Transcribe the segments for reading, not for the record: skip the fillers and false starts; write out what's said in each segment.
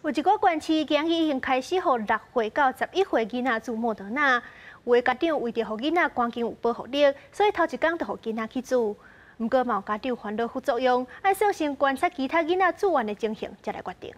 有一寡縣市今日已經開始予6歲到11歲囡仔注莫德納。有的家長為著予囡仔趕緊有保護力，所以頭一工就予囡仔去注。毋過嘛有家長煩惱副作用，愛算先觀察其他囡仔注完的情形，才來決定。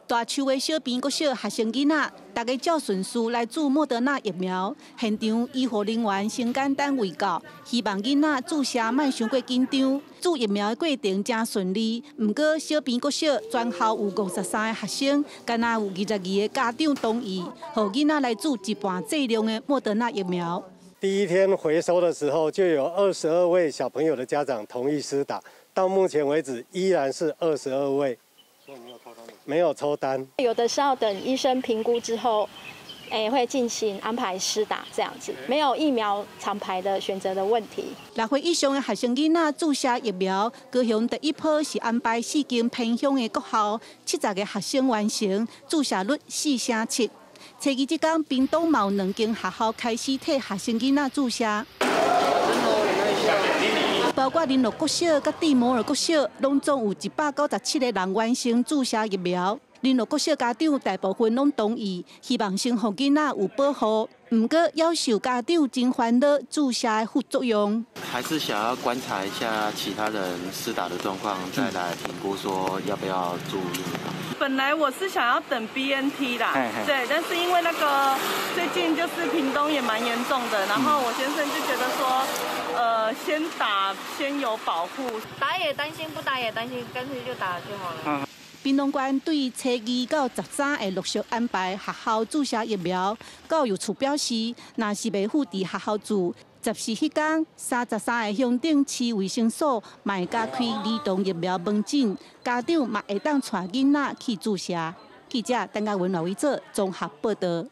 大樹的小平國小學生囡仔，逐家照順序來注莫德納疫苗。現場醫護人員先簡單衛教，希望囡仔注射莫傷過緊張。注疫苗的過程誠順利。毋過小平國小全校有53個學生，敢若有22個家長同意，予囡仔來注一半劑量的莫德納疫苗。第一天回收的時候，就有22位小朋友的家長同意施打，到目前為止依然是二十二位。沒有抽單，有的是要等醫生評估之後，會進行安排施打這樣子，沒有疫苗廠牌的選擇的問題。6歲以上的學生囡仔注射疫苗，高雄第一波是安排四間偏鄉的國校，70個學生完成，注射率4成7。初二這工，屏東嘛有兩間學校開始替學生囡仔注射。包括麟洛國小佮蒂摩爾國小，攏總有197個人完成注射疫苗。麟洛國小家長大部分攏同意，希望先予囡仔有保護。毋過，猶受家長真煩惱注射的副作用。還是想要觀察一下其他人施打的狀況，再來評估說要不要注疫苗。本來我是想要等 BNT 啦，對，但是因為那個最近就是屏東也蠻嚴重的，然後我先生就覺得說，先打先有保護，打也擔心，不打也擔心，乾脆就打就好了。屏東縣對初二到13會陸續安排學校注射疫苗。教育處表示，若是袂赴佇學校注，14彼工，33個鄉鎮市衛生所嘛會加開兒童疫苗門診，家長嘛會當帶囡仔去注射。記者鄧家文、劉偉哲綜合報道。